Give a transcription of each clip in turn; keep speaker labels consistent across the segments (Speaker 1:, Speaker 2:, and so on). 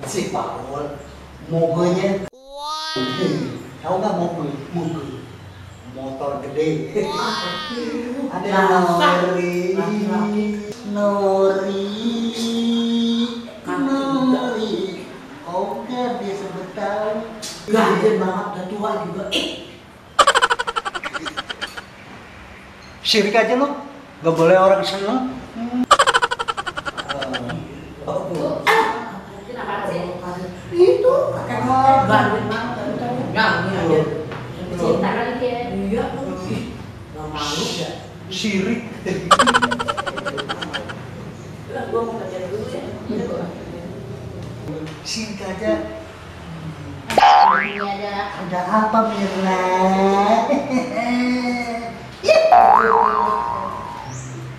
Speaker 1: si Paul mobilnya. Tahu nggak mobil? Motor gede. Ada Nori. Oke, dia sebut tahu.
Speaker 2: Ganjen banget, udah tua juga.
Speaker 1: Sirik aja lu, nggak boleh orang seneng. Itu pakai motor.
Speaker 2: Ganjen banget, nyanyi aja.
Speaker 3: Cinta kali dia.
Speaker 2: Iya, nggak malu ya.
Speaker 1: Sirik.
Speaker 3: Gua mau kerja dulu ya.
Speaker 1: Sirik aja.
Speaker 3: Ini
Speaker 1: Ada apa Mirna?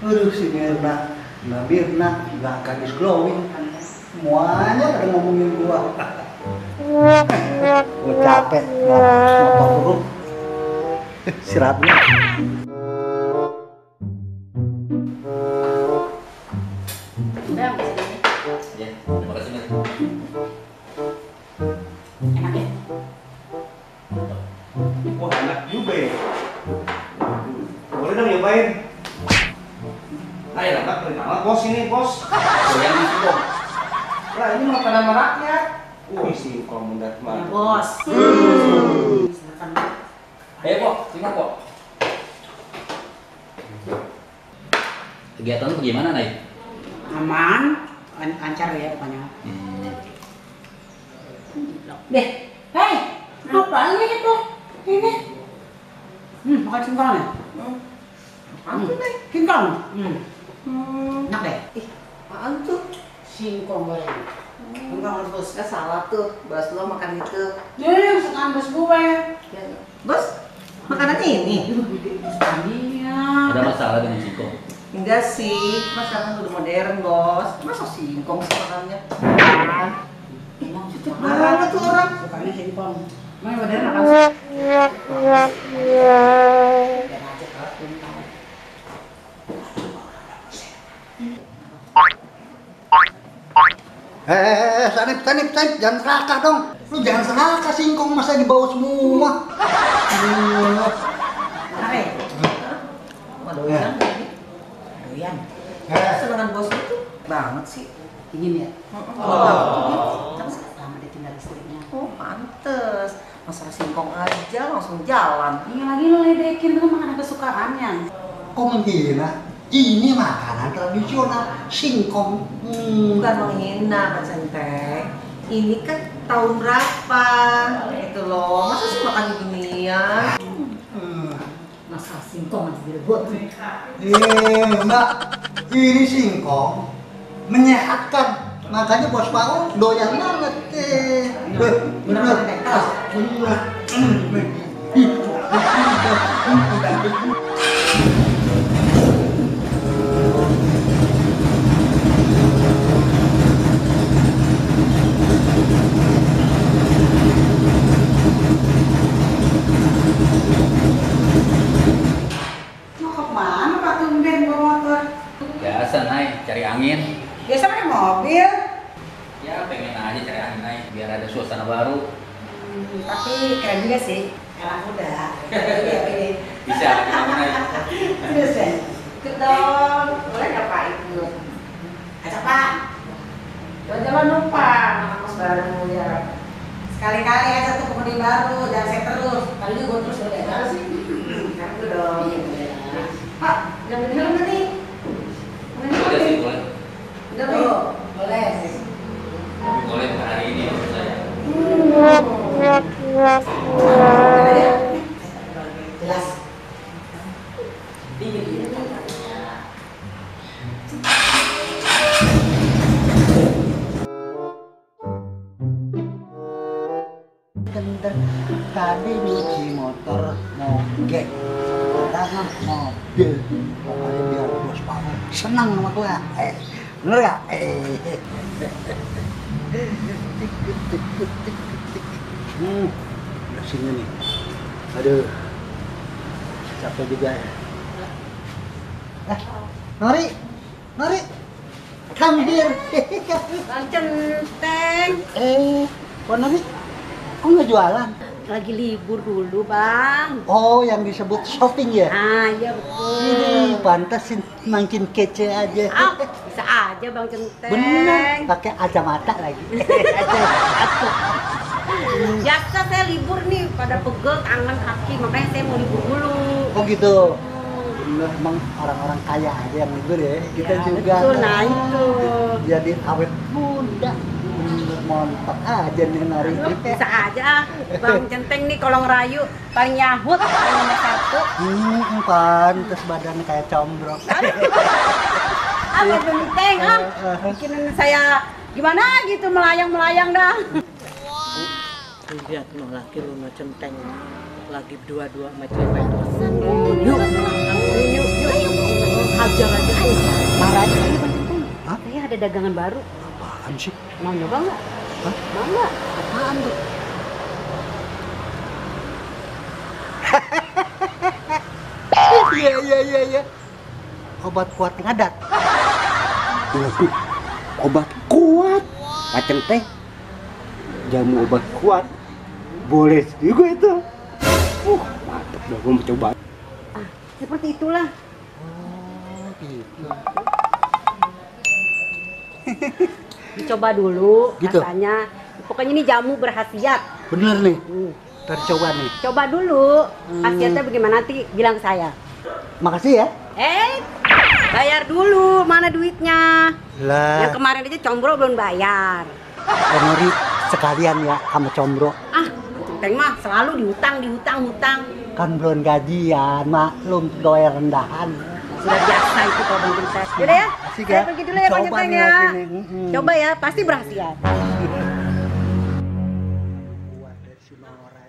Speaker 1: Aduh si Mirna, nggak gadis glowing. Semuanya pada ngomongin gua. Gua capek, motor turun. Istirahat dulu.
Speaker 3: udah sampai sini.
Speaker 4: Ya, terima kasih Mir.
Speaker 3: Enak ya?
Speaker 5: Wah enak juga ya. Boleh dong nyobain. Nah enak pertama bos ini bos.
Speaker 4: Yang di situ.
Speaker 5: Nah ini makanan rakyat. Wih sih kalau mendat
Speaker 3: Ya,
Speaker 5: mah.
Speaker 3: bos. Silakan.
Speaker 4: Ayo kok, sini kok. Kegiatan lu gimana, Nay?
Speaker 2: Aman, lancar ya pokoknya.
Speaker 3: Deh, hei,
Speaker 2: Apaan ini itu? Ini? Makan singkong ya?
Speaker 6: Apaan tuh, Nay?
Speaker 2: Singkong? Enak deh.
Speaker 6: Ih, apaan tuh?
Speaker 2: Singkong goreng. Singkong rebus.
Speaker 6: Salah tuh, bahas lo makan itu.
Speaker 2: Yang sekarang bos gue.
Speaker 6: Ya, bos, makanannya ini?
Speaker 2: Iya.
Speaker 4: Ada masalah dengan singkong?
Speaker 6: Enggak sih, mas sekarang udah modern, bos. Masa singkong sih makannya?
Speaker 2: Emang
Speaker 6: Cocok banget tuh orang.
Speaker 2: sukanya singkong. Mau yang modern apa sih? Biar aja kalau singkong.
Speaker 1: Sanip, jangan serakah dong. Lu jangan serakah, singkong masa dibawa semua.
Speaker 2: Mari.
Speaker 6: Sama doyan.
Speaker 2: Doyan.
Speaker 6: Senengan bos itu banget sih.
Speaker 2: Dingin ya?
Speaker 6: Oh,
Speaker 2: Sama dia tinggal istrinya.
Speaker 6: oh pantes. Masalah singkong aja langsung jalan.
Speaker 2: Iya lagi lo ledekin tuh makanan kesukaannya.
Speaker 1: Kok menghina? Ini makanan tradisional, singkong.
Speaker 6: Bukan menghina, Kak Centeng. Ini kan tahun berapa? Gitu loh. Masa sih makan ginian?
Speaker 3: masalah singkong aja direbut.
Speaker 1: Mbak, ini singkong menyehatkan. Makanya bos Paul doyan banget. Bener.
Speaker 2: Mau kemana Pak tumben bawa motor?
Speaker 4: Biasa, Nay, cari angin.
Speaker 2: Biasa pakai mobil.
Speaker 4: Ya, pengen aja cari angin, Nay, biar ada suasana baru.
Speaker 2: Tapi keren juga sih. Anak muda. Iya, ini.
Speaker 4: Bisa, gimana, Nay?
Speaker 2: Terus ya.
Speaker 6: Ikut dong. Boleh nggak Pak ikut?
Speaker 2: Ajak Pak.
Speaker 6: Jalan-jalan dong Pak. Anak kos baru ya.
Speaker 2: Sekali-kali aja tuh penghuni baru, jangan saya terus. Kali ini gue terus udah ya sih.
Speaker 6: Aku dong.
Speaker 2: Iya.
Speaker 6: Pak, jangan di helm nih.
Speaker 4: Boleh sih, boleh.
Speaker 6: Udah
Speaker 2: Tuh,
Speaker 6: nih.
Speaker 2: boleh.
Speaker 4: Tapi boleh bukan hari ini, maksud saya.
Speaker 2: Jelas.
Speaker 1: Tadi nyuci motor mogek, sekarang mobil. Pokoknya biar bos Paul senang sama gua. Bener gak? Udah sini nih. Aduh, capek juga ya. Nori. come here.
Speaker 3: Bang Centeng.
Speaker 1: Ponaris, kok nggak jualan?
Speaker 3: Lagi libur dulu, Bang.
Speaker 1: Oh, yang disebut shopping ya?
Speaker 3: Ah, iya betul.
Speaker 1: Ini pantasin makin kece aja.
Speaker 3: Ah, bisa aja Bang Centeng.
Speaker 1: Bener, pakai kacamata lagi. Kacamata.
Speaker 3: Biasa saya libur nih, pada pegel tangan kaki, makanya saya mau libur dulu.
Speaker 1: Oh gitu. Bener, emang orang-orang kaya aja yang libur ya. Kita
Speaker 3: Ya,
Speaker 1: juga.
Speaker 3: betul, nah itu.
Speaker 1: Jadi awet muda. Bener, montok aja nih nari.
Speaker 3: Bisa aja Bang Centeng nih kalau ngerayu paling nyahut paling nomor 1.
Speaker 1: Pantes badannya kayak combrok.
Speaker 3: Ah Bang Centeng bikin saya gimana gitu melayang-melayang dah.
Speaker 6: Lihat no laki lu no Centeng lagi dua-dua sama cewek.
Speaker 3: Yuk, hajar aja tuh. Marah aja ini Bang Centeng.
Speaker 1: Hah?
Speaker 3: Saya ada dagangan baru.
Speaker 1: Apaan sih?
Speaker 3: Mau nyoba nggak?
Speaker 1: Hah?
Speaker 3: Mau nggak?
Speaker 1: Apaan tuh? Iya. Obat kuat ngadat.
Speaker 5: Waduh, obat kuat. Macam teh. Jamu obat kuat. Boleh juga itu. Mantap dah, gue mau coba.
Speaker 3: Ah, seperti itulah.
Speaker 1: Oh, gitu.
Speaker 3: Dicoba dulu
Speaker 1: Gitu?
Speaker 3: rasanya. Pokoknya ini jamu berkhasiat.
Speaker 1: Bener nih. Ntar coba nih.
Speaker 3: Coba dulu. Khasiatnya bagaimana nanti bilang saya.
Speaker 1: Makasih ya.
Speaker 3: Bayar dulu. Mana duitnya?
Speaker 1: Lah,
Speaker 3: Yang kemarin aja combro belum bayar.
Speaker 1: Onori sekalian ya sama combro.
Speaker 3: Ah, Centeng mah selalu dihutang.
Speaker 1: Kan belum gajian, maklum pegawai rendahan.
Speaker 3: Sudah biasa itu kalau Bang Centeng. Yaudah ya,
Speaker 1: Asik
Speaker 3: saya
Speaker 1: ya.
Speaker 3: pergi dulu ya Bang
Speaker 1: Coba
Speaker 3: Centeng
Speaker 1: nih
Speaker 3: ya.
Speaker 1: lagi nih.
Speaker 3: Coba ya, pasti berhasil.
Speaker 1: Buat dari si Nora.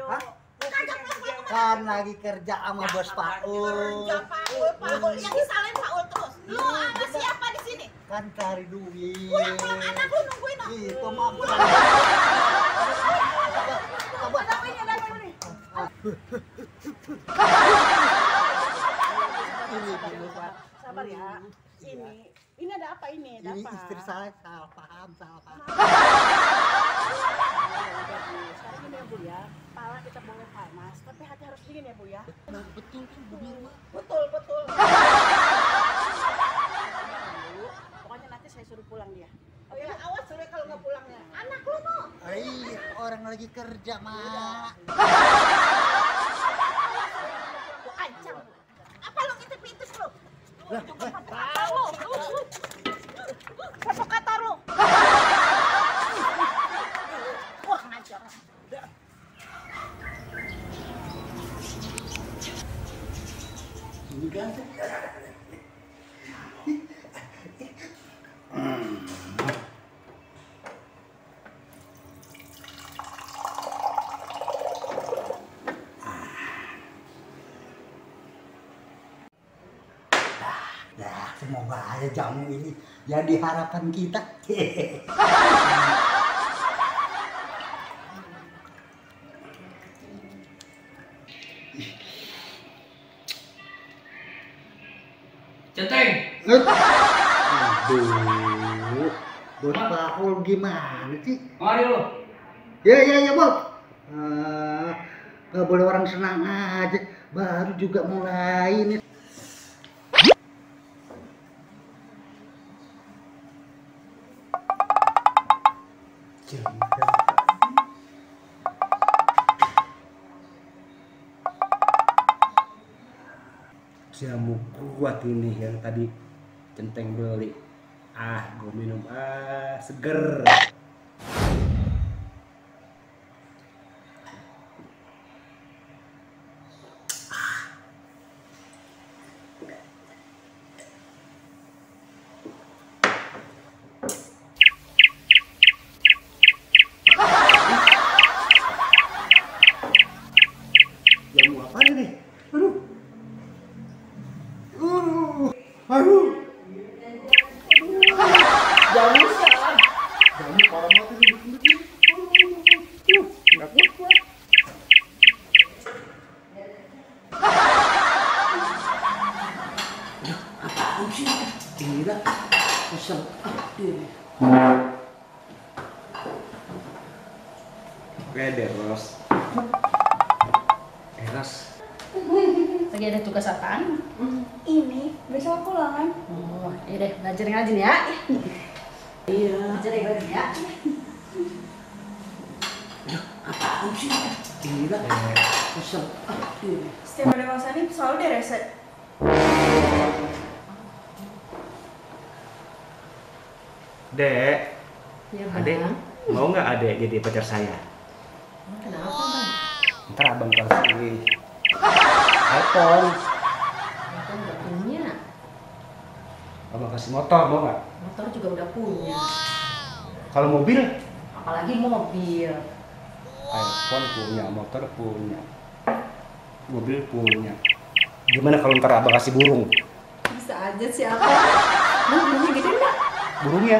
Speaker 1: Hah? Kan lagi kerja sama bos Paul.
Speaker 2: Paul, yang disalahin Paul terus. Lu sama siapa di sini?
Speaker 1: Kan cari duit.
Speaker 2: Pulang anak lu nungguin aku.
Speaker 1: Itu mah. Coba.
Speaker 2: Sabar ya. Ini ada apa ini? Ada
Speaker 1: Ini
Speaker 2: apa?
Speaker 1: istri saya salah paham.
Speaker 2: Sekarang ini ya Bu ya. Pala kita boleh panas, tapi hati harus dingin ya Bu ya.
Speaker 1: Nah, betul kan Bu Mirma?
Speaker 2: Betul. Pokoknya nanti saya suruh pulang dia. Oh ya, awas suruh kalau nggak pulangnya. Anak lu mau?
Speaker 1: Iya, orang lagi kerja, Mak.
Speaker 2: Aku ancam. Apa lu ngintip-ngintip lu? Tahu. Provokator lu. Wah, ngajar.
Speaker 1: Ini kan. Nah, semoga aja jamu ini jadi harapan kita.
Speaker 4: Centeng,
Speaker 1: Aduh, bos Paul gimana sih?
Speaker 4: mari lu.
Speaker 1: Ya, Bob. Gak boleh orang senang aja. Baru juga mulai nih.
Speaker 5: Jamu kuat ini yang tadi Centeng beli. Gue minum seger. Jamu apa nih? Aduh. Jamu siapa? Jamu Wede, Ros. Ros.
Speaker 2: Lagi ada tugas apaan? Ini, besok aku ulangan. Oh, iya deh, belajar ngajin ya. Iya. Belajar ngajin ya.
Speaker 1: Apaan sih? Gila. Kesel.
Speaker 2: Setiap ada Mas Hanif selalu dia reset.
Speaker 5: Dek,
Speaker 3: Ya,
Speaker 5: adek, mau nggak adek jadi pacar saya?
Speaker 3: Kenapa, Bang?
Speaker 5: Ntar abang kasih iPhone,
Speaker 3: Abang udah punya.
Speaker 5: abang kasih motor, mau nggak?
Speaker 3: Motor juga udah punya.
Speaker 5: Kalau mobil,
Speaker 3: Apalagi mobil.
Speaker 5: iPhone punya, motor punya, mobil punya. Gimana kalau ntar abang kasih burung?
Speaker 3: Bisa aja sih apa? Burungnya gede enggak?
Speaker 5: Burungnya